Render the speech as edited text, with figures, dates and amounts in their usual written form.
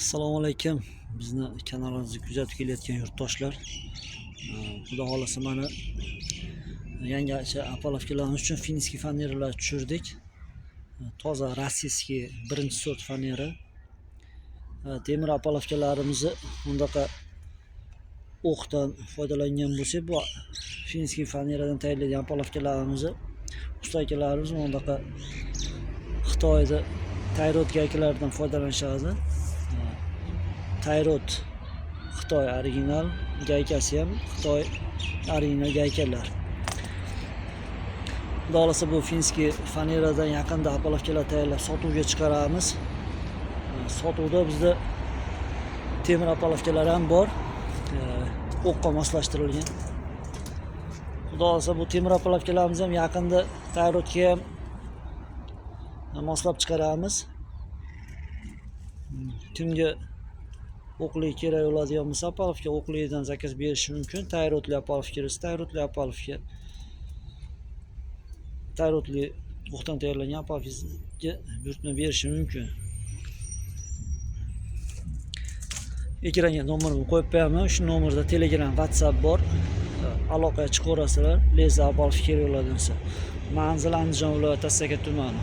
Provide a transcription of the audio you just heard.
Assalomu alaykum. Bizni kanalimizni kuzatib kelayotgan yurtdoshlar. Xudo xohlasa, mana yangi опалубка larimiz uchun финский faneralar tushirdik. Toza российский birinchi sort fanera. Temir опалубка larimizni bundaqa o'qdan foydalangan bo'lsak, bu финский faneradan tayyorlangan опалубка larimizni usta akalarimiz bunaqa Xitoyda tie rod gaykalardan foydalanishadi. Tie rod Xitoy original, gaykasi ham Xitoy original gaykalar. Xudo xohlasa, bu финский faneradan yaqinda опалубка lar tayyorlab sotuvga chiqaramiz. Sotuvda bizda temir опалубка lar ham bor. O'qqa moslashtirilgan. Xudo xohlasa, bu temir опалубка larimizni ham yaqinda tie rodga ham moslab chiqaramiz. Kimga o'qli kerak bo'ladigan bo'lsa, опалубка o'qlidan заказ berishi mumkin. Tie rodli опалубка kelsa, tie rodli опалубка. Tie rodli o'qdan tayyorlangan опалубка ga buyurtma berishi mumkin. Ekranga nomerimni qo'yib qo'yaman. Shu nomerda Telegram, WhatsApp bor. Aloqaga chiqaverasizlar. Лес опалубка kerak bo'ladigan bo'lsa. Manzil: Andijon viloyati, Asaka tumani.